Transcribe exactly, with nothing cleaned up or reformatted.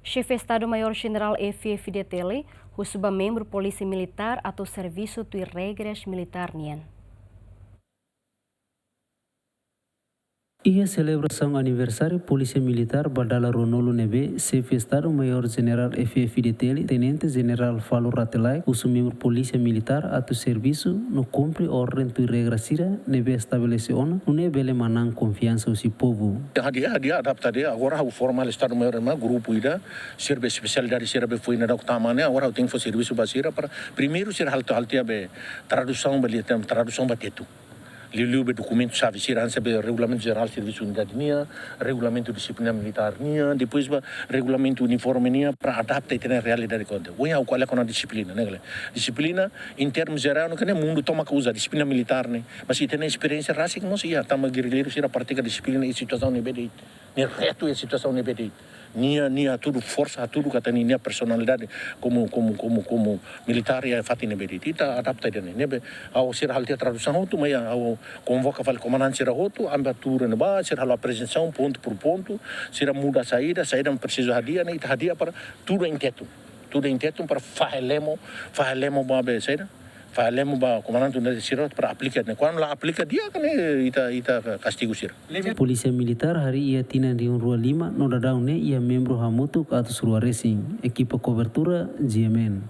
Xefe Estadu-Maiór Jenerál F-FDTL husu ba membru Polísia Militár atu servisu tuir regras militár nian. Iha selebrasaun aniversáriu Polísia Militár ba dala ruanulu ne'ebé Xefe Estadu-Maiór Jenerál F-FDTL, Tenente Jenerál Falo Rate Laek, husu membru Polísia Militár atu servisu no kumpre orden tuir regra sira ne'ebé estabelese ona, nune'e bele manán konfiansa husi povu. Hadi'a, hadi'a, adapta hadi'a. Agora ha'u forma Estadu-Maiór ema grupu ida, sira be espesialidade sira be foin daudauk tama ne'e, agora ha'u tenke fó servisu ba sira para primeiru sira halo, halo tiha be tradusaun ba lian, tradusaun ba tetun. Liuliu be dokumentu xave sira, hanesan be Regulamentu Jerál Servisu Unidade nian, Regulamentu Dixiplina Militár nian, depois ba Regulamentu Uniforme nian, para adapta ita-nia realidade konta. Ohin ha'u ko'alia kona-ba dixiplina, ne'e ka lae? Dixiplina, em termos jerál, ne'e ka lae, mundu tomak uza dixiplina militár ne'e. Mas ita-nia esperiénsia rasik mós iha, tanba gerrilleiru sira pratika dixiplina iha situasaun ne'ebé de'it. Nia retu iha situasaun ne'ebé de'it. Nia, nia hatudu forsa, hatudu katak nia, nia personalidade komu, komu, komu, komu militár iha fatin ne'ebé de'it. Ita adapta ida-ne'e. Ne'ebé, ha'u, sira halo tiha tradusaun hotu, mai ha'u konvoka fali komandante sira hotu, ami bá tuur iha ne'ebá, sira halo aprezentasaun pontu por pontu, sira muda saida, saida mak presiza hadi'a, ne'e ita hadi'a para tuur iha tetun. Tuur iha tetun para fahe lemo, fahe lemo ba be saida, fahe lemo ba komandante unidade sira para aplika ne'e. Kuandu la aplika di'ak ne'e, ita, ita kastigu sira. Polísia Militár harii iha tinan rihun rua lima no daudaun ne'e iha membru hamutuk atus rua resin, ekipa kobertura G M N.